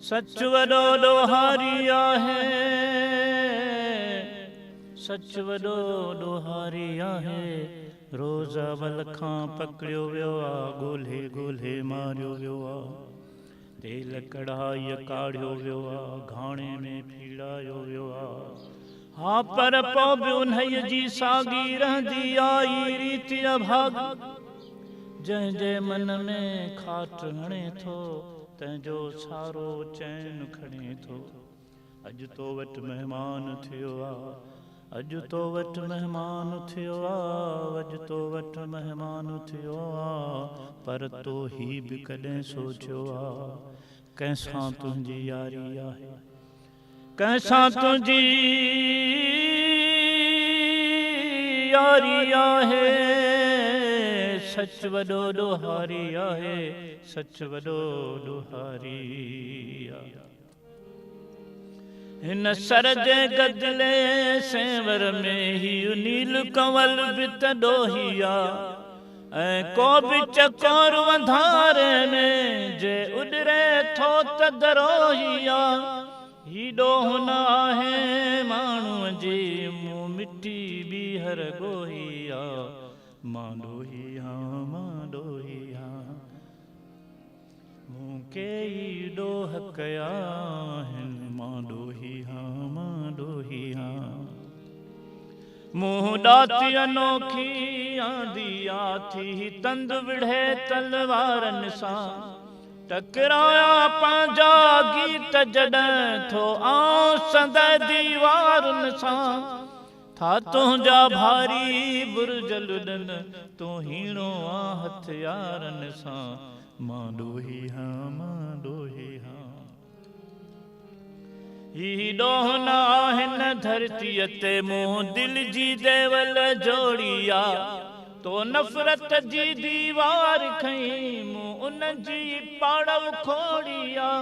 سچ وڏو ڏوهاري آهي، سچ وڏو ڏوهاري آهي، روز اول کان پڪڙيو ويو آ، ڳولهي ڳولهي ماريو ويو آ، تيل ڪڙهائيء ڪاڙهيو ويو آ، گهاڻي ۾ ڦيڙايو ويو آ. ها پر پوء به انهيء جي ساڳي رهندي آئي ريت اڀاڳي. جنهن جي من ۾ کاٽ هڻي ٿو، تنهن جو سارو چين کڻي ٿو. اڄ تو وٽ مهمان ٿيو آ، اڄ تو وٽ مهمان ٿيو آ، اڄ تو وٽ مهمان ٿيو آ، پر تو هي به ڪڏهن سوچيو آ، ڪنهن سان تنهنجي ياري آهي. ڪنهن سان تنهنجي ياري آهي، سچ وڏو ڏوهاري آهي، سچ وڏو ڏوهاري آهي. هن سر جي گدلي سينور ۾ هيء نيل ڪنول به ته ڏوهي آ. ۽ ڪو به چڪور ونڌاري ۾ جي اڏري ٿو ته دروهي آ. هي ڏوهه نه آهي ماڻهوء جي مون مٽي ٻيهر ڳوهي آ. مان ڏوهي هان مان ڏوهي هان مون ڪيئي ڏوهه ڪيا آهن مان ڏوهي هان مان ڏوهي هان. مون ڏات انوکي آندي آ ٿي تند وڙهي تلوارن سان ٽڪرايا پنهنجا گيت جڏهن ٿو آئون سندء ديوارن سان ٿا تنهنجا ڀاري برج لڏن تون هيڻو آن هٿيارن سان مان ڏوهي هان مان ڏوهي هان. هي ڏوهه نه آهن ڌرتيء تي مون دل جي ديول جوڙي آ. تو نفرت جي ديوار کنئي مون ان جي پاڙ اکوڙي آ.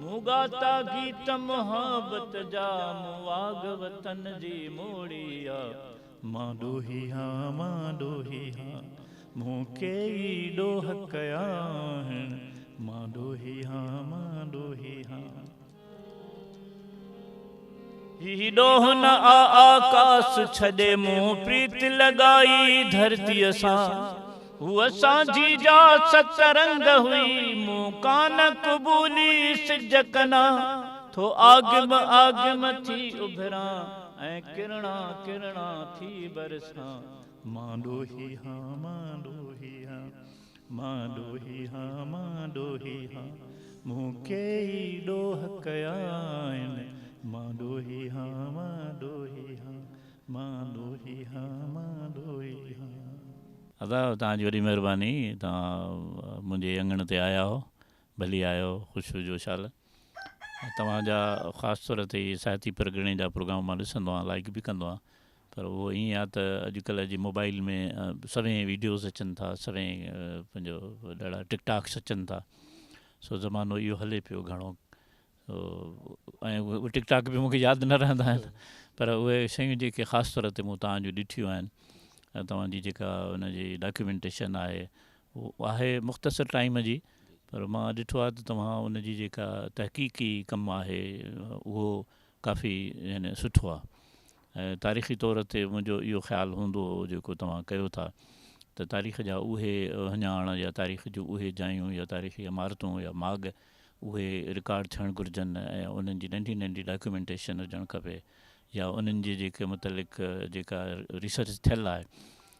مون ڳاتا گيت محبت جا مون واڳ وطن جي موڙي آ. مان ڏوهي هان مان ڏوهي هان مون ڪيئي ڏوهه ڪيا آهن مان ڏوهي هان مان ڏوهي هان. هي ڏوهه نه آ آڪاس ڇڏي مون پريت لڳائي ڌرتيء سان هوء سانجهي جا ست رنگ هئي مون ڪانه قبولي سج ڪنا ٿو آگم آگم ٿي اڀران ۽ ڪرڻا ڪرڻا ٿي برسان. مان ڏوهي هان مان ڏوهي هان مان ڏوهي هان مان ڏوهي هان مون ڪيئي ڏوهه ڪيا آهن مان ڏوهي هان مان ڏوهي هان مان ڏوهي هان مان ڏوهي هان. ادا توهان جي وڏي مهرباني توهان منهنجي اڱڻ تي آيا آهو ڀلي آيو خوش هجو شال. توهان جا خاص طور تي اهي ساهتي پرڳڻي جا پروگرام مان ڏسندو آهيان لائيڪ به ڪندو آهيان پر اهو ائين آهي ته اڄڪلهه جي موبائل ۾ سوين ويڊيوز اچن ٿا سوين پنهنجو ڏاڍا ٽڪ ٽاڪس اچن ٿا سو زمانو اهو هلي پيو گهڻو ۽ اهي ٽڪ ٽاڪ به مونکي ياد نه رهندا آهن پر اهي شيون جيڪي خاص طور تي مون توهان جون ڏٺيون آهن توهان جي جيڪا ان جي ڊاڪيومينٽيشن آهي اهو آهي مختصر ٽائيم جي پر مان ڏٺو آهي ته توهان ان جي جيڪا تحقيقي ڪم آهي اهو ڪافي يعني سٺو آهي ۽ تاريخي طور تي منهنجو اهو خيال هوندو هو جيڪو توهان ڪيو ٿا ته تاريخ جا اهي اهڃاڻ يا تاريخ جون اهي جايون يا تاريخي عمارتون يا ماڳ اهي رڪارڊ ٿيڻ گهرجن ۽ انهن جي ننڍي ننڍي ڊاڪيومينٽيشن هجڻ کپي يا انهن جي جيڪي متعلق جيڪا ريسرچ ٿيل آهي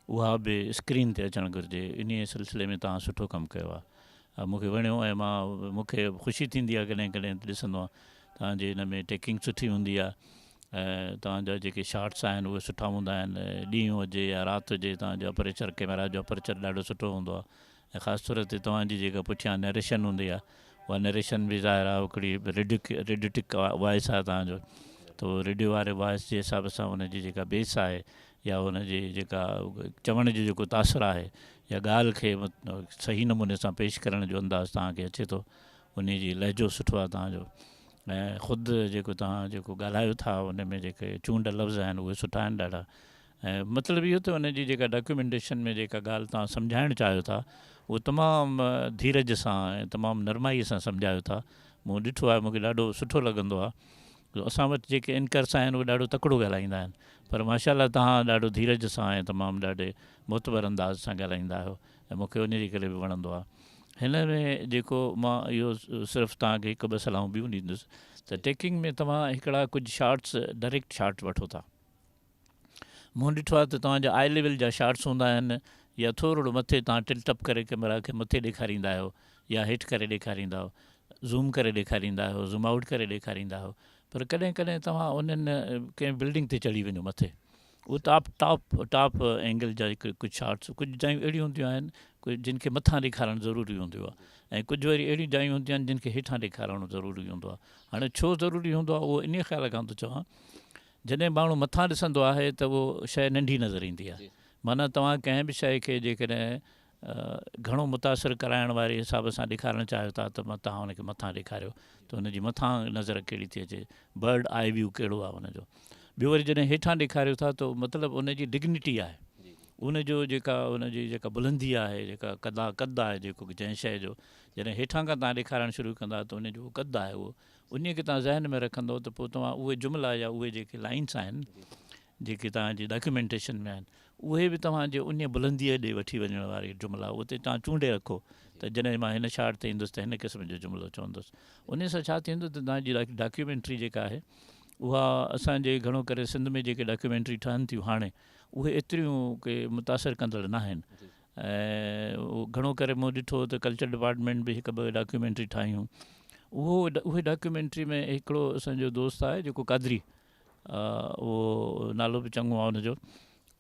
اها به اسڪرين تي اچڻ گهرجي انهي سلسلي ۾ توهان سٺو ڪم ڪيو آهي مون کي وڻيو ۽ مان مون کي خوشي ٿيندي آهي ڪڏهن ڪڏهن ڏسندو آهيان توهان جي ان ۾ ٽيڪنگ سٺي هوندي آهي ۽ توهان جا جيڪي شاٽس آهن اهي سٺا هوندا آهن ڏينهن هجي يا رات هجي توهان جو اپريچر ڪيمرا جو اپريچر ڏاڍو سٺو هوندو آهي ۽ خاص طور تي توهان جي جيڪا پٺيان نريشن هوندي آهي اها نريشن به ظاهر آهي هڪڙي ريڊيوٽڪ وائس آهي توهان جو ته ريڊيو واري وائس جي حساب سان ان جي جيڪا بيس آهي يا ان جي جيڪا چوڻ جو جيڪو تاثر آهي يا ڳالهه کي صحيح نموني سان پيش ڪرڻ جو انداز توهان کي اچي ٿو ان جي لهجو سٺو آهي توهان جو ۽ خود جيڪو توهان جيڪو ڳالهايو ٿا ان ۾ جيڪي چونڊ لفظ آهن اهي سٺا آهن ڏاڍا ۽ مطلب اهو ته ان جي جيڪا ڊاڪيومينٽيشن ۾ جيڪا ڳالهه توهان سمجهائڻ چاهيو ٿا اهو تمام ڌيرج سان ۽ تمام نرمائي سان سمجهايو ٿا. مون ڏٺو آهي مون کي ڏاڍو سٺو لڳندو آهي اسان وٽ جيڪي اينڪرس آهن اهي ڏاڍو تڪڙو ڳالهائيندا آهن پر ماشاء الله توهان ڏاڍو ڌيرج سان ۽ تمام ڏاڍي معتبر انداز سان ڳالهائيندا آهيو ۽ مون کي ان جي ڪري به وڻندو آهي هن ۾ جيڪو مان اهو صرف توهان کي هڪ ٻه صلاحون ٻيون ڏيندس ته ٽيڪنگ ۾ توهان هڪڙا ڪجهه شارٽس ڊائريڪٽ شارٽ وٺو ٿا مون ڏٺو آهي ته توهان جا آئي ليول جا شارٽس هوندا آهن يا ٿورڙو مٿي توهان ٽلٽ اپ ڪري ڪئميرا کي مٿي ڏيکاريندا آهيو يا هيٺ ڪري ڏيکاريندا آهيو زوم ڪري ڏيکاريندا آهيو زوم آئوٽ ڪري ڏيکاريندا آهيو پر ڪڏهن ڪڏهن توهان انهن ڪنهن بلڊنگ تي چڙهي وڃو مٿي اهو ٽاپ ٽاپ ٽاپ اينگل جا ڪجهه شارٽس ڪجهه جايون اهڙيون هونديون آهن جن کي مٿان ڏيکارڻ ضروري هوندو آهي ۽ ڪجهه وري اهڙيون جايون هونديون آهن جن کي هيٺان ڏيکارڻ ضروري هوندو آهي هاڻي ڇو ضروري هوندو آهي اهو انهي خيال کان ٿو چوان جڏهن ماڻهو مٿان ڏسندو آهي ته اهو شيء ننڍي نظر ايندي آهي. معنيٰ توهان ڪنهن به شيء کي جيڪڏهن گهڻو متاثر ڪرائڻ واري حساب سان ڏيکارڻ چاهيو ٿا ته توهان ان کي مٿان ڏيکاريو ته ان جي مٿان نظر ڪهڙي ٿي اچي، برڊ آء ويو ڪهڙو آهي ان جو. ٻيو وري جڏهن هيٺان ڏيکاريو ٿا ته مطلب ان جي ڊگنٽي آهي، ان جو جيڪا ان جي جيڪا بلندي آهي، جيڪا قدا قد آهي جيڪو جنهن شيء جو جڏهن هيٺان کان توهان ڏيکارڻ شروع ڪندا ته ان جو قد آهي اهو انهيء کي توهان ذهن ۾ رکندؤ ته پوء توهان اهي جملا يا اهي جيڪي لائينس آهن، جيڪي توهان جي ڊاڪيومينٽيشن ۾ آهن، اهي به توهان جي انهيء بلنديء ڏي وٺي وڃڻ واري جملا اتي توهان چونڊي رکو ته جڏهن مان هن شارٽ تي ايندس ته هن قسم جو جملو چوندس. انهيء سان ڇا ٿيندو ته توهان جي ڊاڪيومينٽري جيڪا آهي، اها اسان جي گهڻو ڪري سنڌ ۾ جيڪي ڊاڪيومينٽري ٺهن ٿيون هاڻي، اهي ايتريون ڪي متاثر ڪندڙ ناهن. ۽ گهڻو ڪري مون ڏٺو ته ڪلچر ڊپارٽمينٽ به هڪ ٻه ڊاڪيومينٽري ٺاهيون اهو اهي ڊاڪيومينٽري ۾ هڪڙو اسان جو دوست آهي جيڪو قادري اهو نالو به چڱو آهي ان جو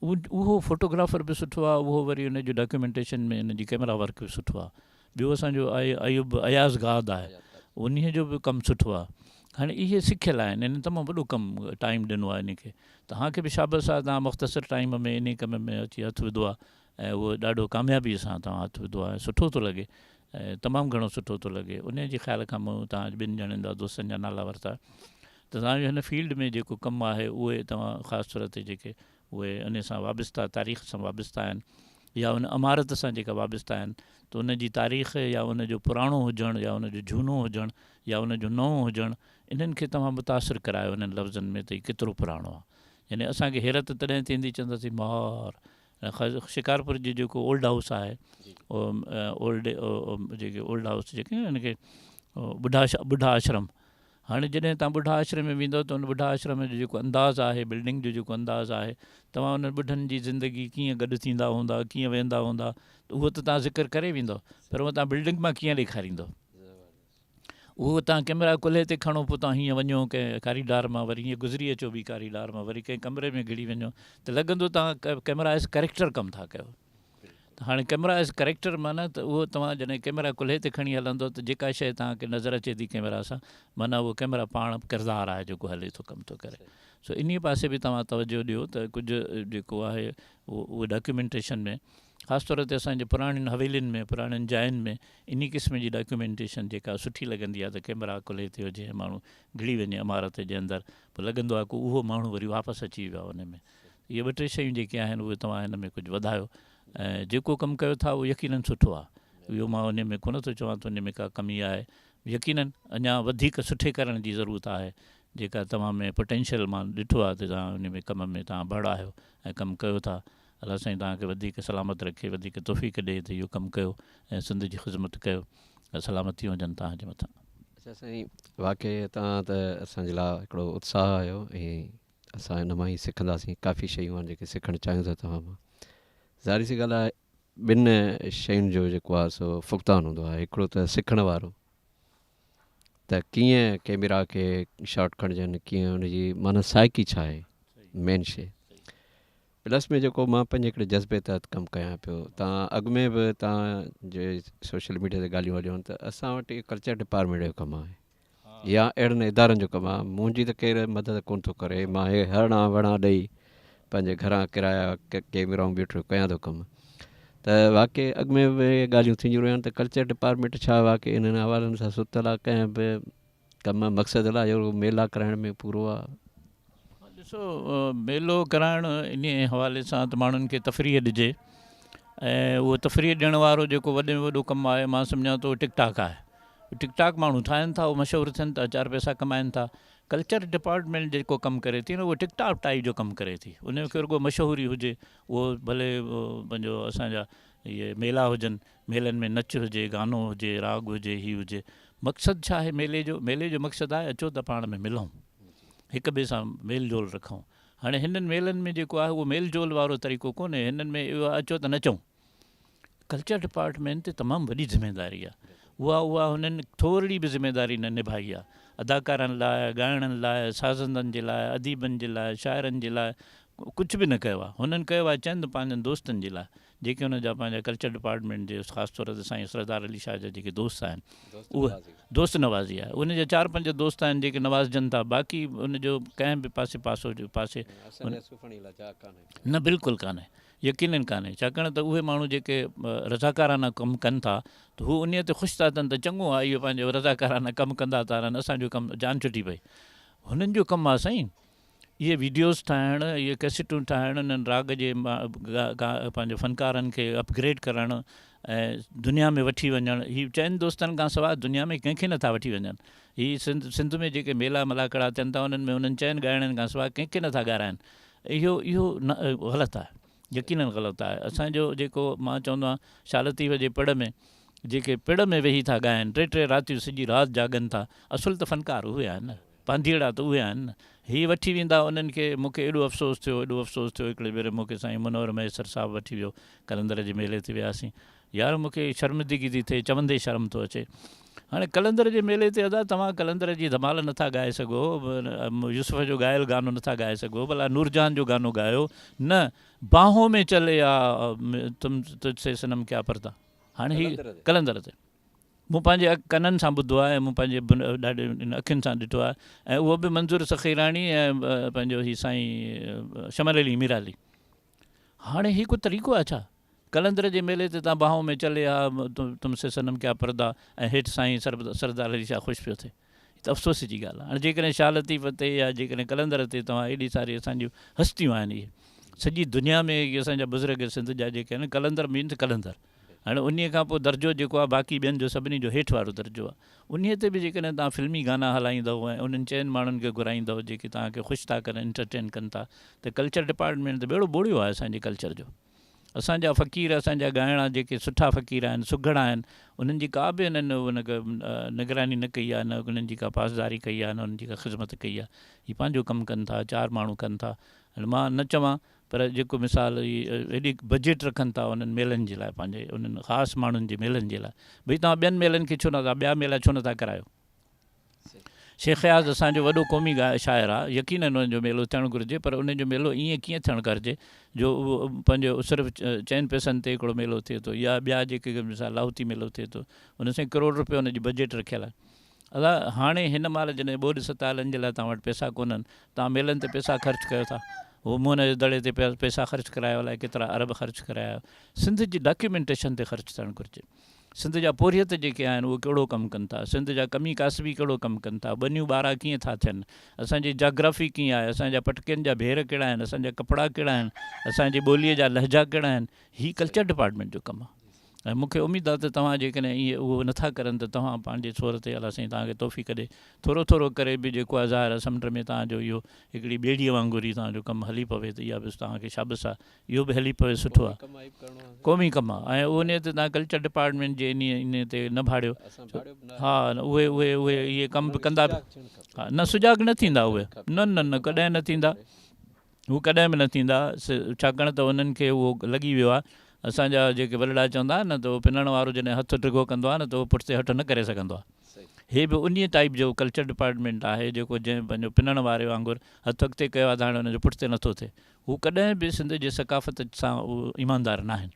اهو فوٽوگرافر به سٺو آهي اهو وري ان جو ڊاڪيومينٽيشن ۾ ان جي ڪيمرا ورڪ به سٺو آهي ٻيو اسان جو آهي ايوب اياز گاد آهي انهي جو به ڪم سٺو آهي هاڻي اهي سکيل آهن انهن تمام وڏو ڪم ٽائيم ڏنو آهي انهي کي توهان کي به شابس آهي توهان مختصر ٽائيم ۾ انهي ڪم ۾ اچي هٿ وڌو آهي ۽ اهو ڏاڍو ڪاميابي سان توهان هٿ وڌو آهي سٺو ٿو لڳي ۽ تمام گهڻو سٺو ٿو لڳي انهي جي خيال کان مون توهان ٻن ڄڻن جا دوستن جا نالا ورتا ته توهان جو هن فيلڊ ۾ جيڪو ڪم آهي اهي توهان خاص طور تي جيڪي اهي انهي سان وابسته تاريخ سان وابسته آهن يا ان عمارت سان جيڪا وابسته آهن ته ان جي تاريخ يا ان جو پراڻو هجڻ يا ان جو جهونو هجڻ يا ان جو نئون هجڻ انهن کي توهان متاثر ڪرايو انهن لفظن ۾ ته هي ڪيترو پراڻو آهي يعني اسان کي حيرت تڏهن ٿيندي چونداسين مار شڪارپور جي جيڪو اولڊ هائوس آهي اولڊ جيڪي اولڊ هائوس جيڪي ان کي ٻڍا ٻڍا آشرم هاڻي جڏهن توهان ٻڍا آشرم ۾ ويندو ته ان ٻڍا آشرم جو جيڪو انداز آهي بلڊنگ جو جيڪو انداز آهي توهان انهن ٻڍن جي زندگي ڪيئن گڏ ٿيندا هوندا ڪيئن ويندا هوندا ته اهو ته توهان ذڪر ڪري ويندو پر اهو توهان بلڊنگ مان ڪيئن ڏيکاريندو اهو توهان ڪئميرا ڪلهي تي کڻو پوء توهان هيئن وڃو ڪنهن ڪاريڊار مان وري هيئن گذري اچو ٻي ڪاريڊار مان وري ڪنهن ڪمري ۾ گهڙي وڃو ته لڳندو توهان ڪئميرا ايز ڪريڪٽر ڪم ٿا ڪيو ته هاڻي ڪئميرا ايز ڪريڪٽر معنيٰ ته اهو توهان جڏهن ڪئميرا ڪلهي تي کڻي هلندو ته جيڪا شيء توهان کي نظر اچي ٿي ڪئميرا سان معنيٰ اهو ڪئميرا پاڻ ڪردار آهي جيڪو هلي ٿو ڪم ٿو ڪري سو انهي پاسي به توهان توجه ڏيو ته ڪجهه جيڪو آهي اهو اهو ڊاڪيومينٽيشن ۾ خاص طور تي اسان جي پراڻين حويلين ۾ پراڻين جاين ۾ انهي قسم جي ڊاڪيومينٽيشن جيڪا سٺي لڳندي آهي ته ڪئميرا ڪلهي تي هجي ۽ ماڻهو گهڙي وڃي عمارت جي اندر پوء لڳندو آهي ڪو اهو ماڻهو وري واپس اچي ويو آهي ان ۾ اهي ٻه ٽي شيون جيڪي آهن اهي توهان هن ۾ ڪجهه وڌايو ۽ جيڪو ڪم ڪيو ٿا اهو يقينن سٺو آهي اهو مان ان ۾ ڪونه ٿو چوان ته ان ۾ ڪا ڪمي آهي يقينن اڃا وڌيڪ سٺي ڪرڻ جي ضرورت آهي جيڪا توهان ۾ پوٽينشل مان ڏٺو آهي ته توهان ان ۾ ڪم ۾ توهان ڀڙ آهيو ۽ ڪم ڪيو ٿا الله سائين توهان کي وڌيڪ سلامت رکي وڌيڪ توفيق ڏئي ته اهو ڪم ڪيو ۽ سنڌ جي خذمت ڪيو سلامتيون هجن توهان جي مٿان. اچا سائين واقعي توهان ته اسان جي لاء هڪڙو اتساهه آهيو ۽ اسان ان مان ئي سکنداسين ڪافي شيون آهن جيڪي سکڻ چاهيون ٿا توهان مان ظاهري سي ڳالهه آهي ٻن شين جو جيڪو آهي سو فقدان هوندو آهي هڪڙو ته سکڻ وارو ته ڪيئن ڪيميرا کي شاٽ کڻجن ڪيئن ان جي معنيٰ سائيڪي ڇا آهي مين شي پلس ۾ جيڪو مان پنهنجي هڪڙي جذبي تحت ڪم ڪيان پيو تان اڳ ۾ به تان جي سوشل ميڊيا تي ڳالهيون هليون آهن ته اسان وٽ اهو ڪلچر ڊپارٽمينٽ جو ڪم آهي يا اهڙن ادارن جو ڪم آهي منهنجي ته ڪير مدد ڪون ٿو ڪري مان هي هرڻا وڻا ڏئي پنهنجي گهران ڪرايا ڪيمرائون بيٺو ڪيان ٿو ڪم ته واقعي اڳ ۾ به اهي ڳالهيون ٿينديون رهيون آهن ته ڪلچر ڊپارٽمينٽ ڇا واقعي انهن حوالن سان ستل آهي ڪنهن به ڪم مقصد لاء اهو ميلا ڪرائڻ ۾ پورو آ. ڏسو ميلو ڪرائڻ انهي حوالي سان ته ماڻهن کي تفريح ڏجي ۽ اهو تفريح ڏيڻ وارو جيڪو وڏي ۾ وڏو ڪم آهي مان سمجهان ٿو ٽڪ ٽاڪ آهي. ٽڪ ٽاڪ ماڻهو ٺاهن ٿا اهو مشهور ٿين ٿا چار پئسا ڪمائن ٿا. ڪلچر ڊپارٽمينٽ جيڪو ڪم ڪري ٿي نه اهو ٽڪ ٽاڪ ٽائيپ جو ڪم ڪري ٿي ان کي رڳو مشهوري هجي اهو ڀلي پنهنجو اسان جا اهي ميلا هجن ميلن ۾ نچ هجي گانو هجي راڳ هجي هي هجي مقصد ڇا آهي ميلي جو ميلي جو مقصد آهي اچو ته پاڻ ۾ ملون هڪ ٻئي سان ميل جول رکون هاڻي هنن ميلن ۾ جيڪو آهي اهو ميل جول وارو طريقو ڪونهي هنن ۾ اهو آهي اچو ته نچون ڪلچر ڊپارٽمينٽ تي تمام وڏي ذميداري آهي اها اها هنن ٿورڙي به ذميداري نه نڀائي آهي اداڪارن لاء ڳائڻن لاء سازندن جي لاء اديبن جي لاء شاعرن جي لاء ڪجهه به نه ڪيو آهي هنن ڪيو آهي چند پنهنجن دوستن جي لاء جيڪي هن جا پنهنجا ڪلچر ڊپارٽمينٽ جي خاص طور تي سائين سردار علي شاهه جا جيڪي دوست آهن اهي دوست نوازي آهي ان جا چار پنج دوست آهن جيڪي نوازجن ٿا باقي ان جو ڪنهن به پاسي پاسو پاسي نه بلڪل ڪانهي يقينن ڪانهي، ڇاڪاڻ ته اهي ماڻهو جيڪي رضاڪارانه ڪم ڪن ٿا ته هو انهيء تي خوش ٿا ٿين ته چڱو آهي اهي پنهنجو رضاڪارانه ڪم ڪندا ٿا رهن اسان جو ڪم جان ڇٽي پئي. هنن جو ڪم آهي سائين اهي ويڊيوز ٺاهڻ، اهي ڪيسيٽون ٺاهڻ، انهن راڳ جي پنهنجو فنڪارن کي اپگريڊ ڪرڻ ۽ دنيا ۾ وٺي وڃڻ. هي چئن دوستن کان سواء دنيا ۾ ڪنهن کي نٿا وٺي وڃن. هي سنڌ سنڌ ۾ جيڪي ميلا ملاکڙا ٿين ٿا انهن ۾ انهن چئن ڳائڻن کان سواء ڪنهن کي نٿا ڳارائن. اهو اهو نه غلط آهي يقينن غلط آهي اسان جو جيڪو مان چوندو آهيان شاهه لطيف جي پڙ ۾ جيڪي پڙ ۾ ويهي ٿا ڳائن ٽي ٽي راتيون سڄي رات جاڳن ٿا اصل ته فنڪار اهي آهن نه پانڌيئڙا ته اهي آهن نه هي وٺي ويندا انهن کي مون کي ايڏو افسوس ٿيو ايڏو افسوس ٿيو هڪڙي ڀيري مون کي سائين منور مهيسر صاحب وٺي ويو قلندر جي ميلي تي وياسين يار مون کي شرمندگي ٿي ٿئي چوندي شرم ٿو اچي. هاڻي قلندر جي ميلي تي ادا توهان قلندر جي ڌمال نٿا ڳائي سگهو، يوسف جو ڳايل گانو نٿا ڳائي سگهو، ڀلا نورجهان جو گانو ڳايو نه باهون ۾ چلي آ تم تجھ سي صنم ڪيا پرده. هاڻي هي قلندر تي مون پنهنجي ڪنن سان ٻڌو آهي ۽ مون پنهنجي ڏاڍي اکين سان ڏٺو آهي ۽ اهو به منظور سخيراڻي ۽ پنهنجو هي سائين شمل علي ميرالي. هاڻي هي ڪو طريقو آهي ڇا؟ قلندر جي ميلي تي تان باهون ۾ چلي ها تم سي صنم ڪيا پردا ۽ هيٺ سائين سردار علي شاهه خوش پيو ٿئي. هي ته افسوس جي ڳالهه آهي. هاڻي جيڪڏهن شاهه لطيف تي يا جيڪڏهن قلندر تي توهان ايڏي ساري اسان جون هستيون آهن اهي سڄي دنيا ۾ اهي اسان جا بزرگ سنڌ جا جيڪي آهن قلندر مينس قلندر هاڻي انهي کان پوء درجو جيڪو آهي باقي ٻين جو سڀني جو هيٺ وارو درجو آهي. انهي تي به جيڪڏهن توهان فلمي گانا هلائيندؤ ۽ انهن چئن ماڻهن کي گهرائيندؤ جيڪي توهان کي خوش ٿا ڪن انٽرٽين ڪن ٿا ته ڪلچر ڊپارٽمينٽ ته ٻيڙو ٻوڙيو آهي اسان جي ڪلچر جو. اسان جا فقير اسان جا ڳائڻا جيڪي سٺا فقير آهن سگهڙ آهن انهن جي ڪا به انهن نگراني نه ڪئي آهي نه انهن جي ڪا پاسداري ڪئي آهي نه انهن جي ڪا خذمت ڪئي آهي. هي پنهنجو ڪم ڪن ٿا چار ماڻهو ڪن ٿا هاڻي مان نه چوان پر جيڪو مثال هي ايڏي بجيٽ رکن ٿا انهن ميلن جي لاء پنهنجي انهن خاص ماڻهن جي ميلن جي لاء ڀئي توهان ٻين ميلن کي ڇو نٿا ٻيا ميلا ڇو نٿا ڪرايو شيخ اياز اسان جو وڏو قومي شاعر آ يقينن ان جو ميلو ٿيڻ گهرجي پر ان جو ميلو ائين ڪيئن ٿيڻ گهرجي جو اهو پنهنجو صرف چئن پئسن تي هڪڙو ميلو ٿئي ٿو يا ٻيا جيڪي مثال لاهوتي ميلو ٿئي ٿو ان سان ڪروڙ روپيو ان جي بجيٽ رکيل آهي ادا هاڻي هن مهل جڏهن ٻوڏ ستايلن جي لاء توهان وٽ پئسا ڪونهن، توهان ميلن تي پئسا خرچ ڪيو ٿا، هو موهن جي دڙي تي پئسا خرچ ڪرايو الائي ڪيترا ارب خرچ ڪرايا، سنڌ جي ڊاڪيومينٽيشن تي خرچ ٿيڻ گهرجي، سنڌ جا پورهيت جيڪي آهن اهي ڪهڙو ڪم ڪن ٿا، سنڌ جا ڪمي ڪاسبي ڪهڙو ڪم ڪن ٿا، ٻنيون ٻارا ڪيئن ٿا ٿين، اسان جي جاگرافي ڪيئن آهي، اسان جا پٽڪين جا ڀير ڪهڙا آهن، اسان جا ڪپڙا ڪهڙا آهن، اسان جي ٻوليء جا لهجا ڪهڙا آهن، هي ڪلچر ڊپارٽمينٽ جو ڪم آهي. ۽ مون کي اميد آهي ته توهان جيڪڏهن ائين اهو نه ٿا ڪرن ته توهان پنهنجي طور تي الله سائين توهان کي توفيق ڏي ٿورو ٿورو ڪري به جيڪو آهي ظاهر آهي سمنڊ ۾ توهان جو اهو هڪڙي ٻيڙيء وانگر ئي توهان جو ڪم هلي پوي ته اها به توهان کي شابس آهي اهو به هلي پوي سٺو آهي قومي ڪم آهي ۽ انهيء تي توهان ڪلچر ڊپارٽمينٽ جي انهيء انهيء تي نه ڀاڙيو ها اهي اهي اهي اهي ڪم به ڪندا به ها نه سجاڳ نه ٿيندا اهي نه نه نه ڪڏهن نه ٿيندا هو ڪڏهن به نه ٿيندا، ڇاڪاڻ ته انهن کي اهو لڳي ويو آهي. اسان جا جيڪي وڏڙا چوندا آهن نه ته اهو پنڻ وارو جڏهن هٿ ڊگهو ڪندو آهي نه ته اهو پٺتي هٺ نه ڪري سگهندو آهي. هي به انهيء ٽائيپ جو ڪلچر ڊپارٽمينٽ آهي جيڪو جنهن پنهنجو پنڻ واري وانگر هٿ اڳتي ڪيو آهي ته هاڻي ان جو پٺتي نٿو ٿئي. هو ڪڏهن به سنڌ جي ثقافت سان ايماندار ناهن.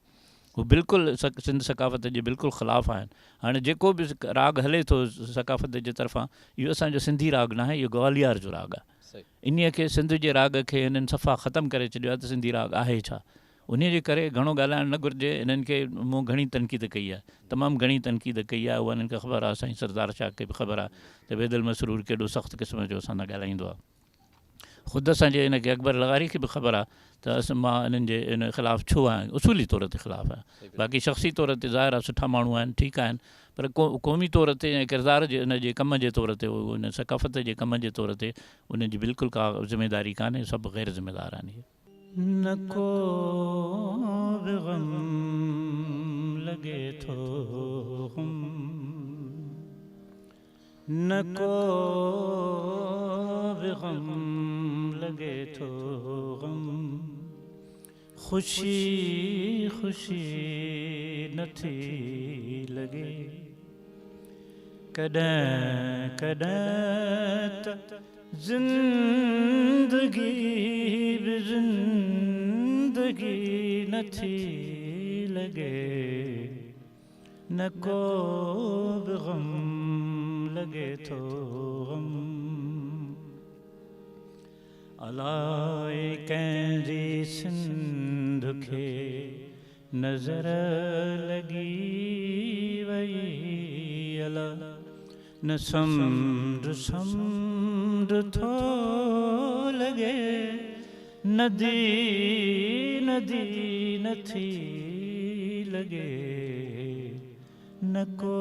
هو بلڪل سنڌ ثقافت جي بلڪل خلاف آهن. هاڻي جيڪو به راڳ هلي ٿو ثقافت جي طرفان اهو اسان جو سنڌي راڳ ناهي اهو گواليار جو راڳ آهي. انهيء کي سنڌ جي راڳ کي هنن صفا ختم ڪري ڇڏيو آهي ته سنڌي راڳ آهي ڇا؟ انهيء جي ڪري گهڻو ڳالهائڻ نه گهرجي. هنن کي مون گهڻي تنقيد ڪئي آهي. تمام گهڻي تنقيد ڪئي آهي. اها هنن کي خبر آهي. سائين سردار شاهه کي به خبر آهي ته بيدل مسرور ڪيڏو سخت قسم جو اسان سان ڳالهائيندو آهي. خود اسان جي هن کي اڪبر لغاري کي به خبر آهي ته مان انهن جي ان خلاف ڇو آهيان. اصولي طور تي خلاف آهيان. باقي شخصي طور تي ظاهر آهي سٺا ماڻهو آهن، ٺيڪ آهن. پر قومي طور تي ۽ ڪردار جي ان جي ڪم جي طور تي ان ثقافت جي ڪم جي طور تي انهن جي بلڪل ڪا ذميداري ڪانهي، سڀ غير ذميدار آهن اهي. نه ڪو به غم لڳي ٿو غم، نه ڪو به غم لڳي ٿو غم، خوشي خوشي نٿي لڳي، ڪڏهن ڪڏهن ته زندگي به زندگي نٿي لڳي، نه ڪو به غم لڳي ٿو غم. الائي ڪنهن جي سنڌ کي نظر لڳي وئي، الا نه سمنڊ سمنڊ ٿو لڳي، ندي ندي نٿي لڳي، نه ڪو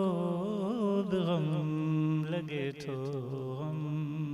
به غم لڳي ٿو غم.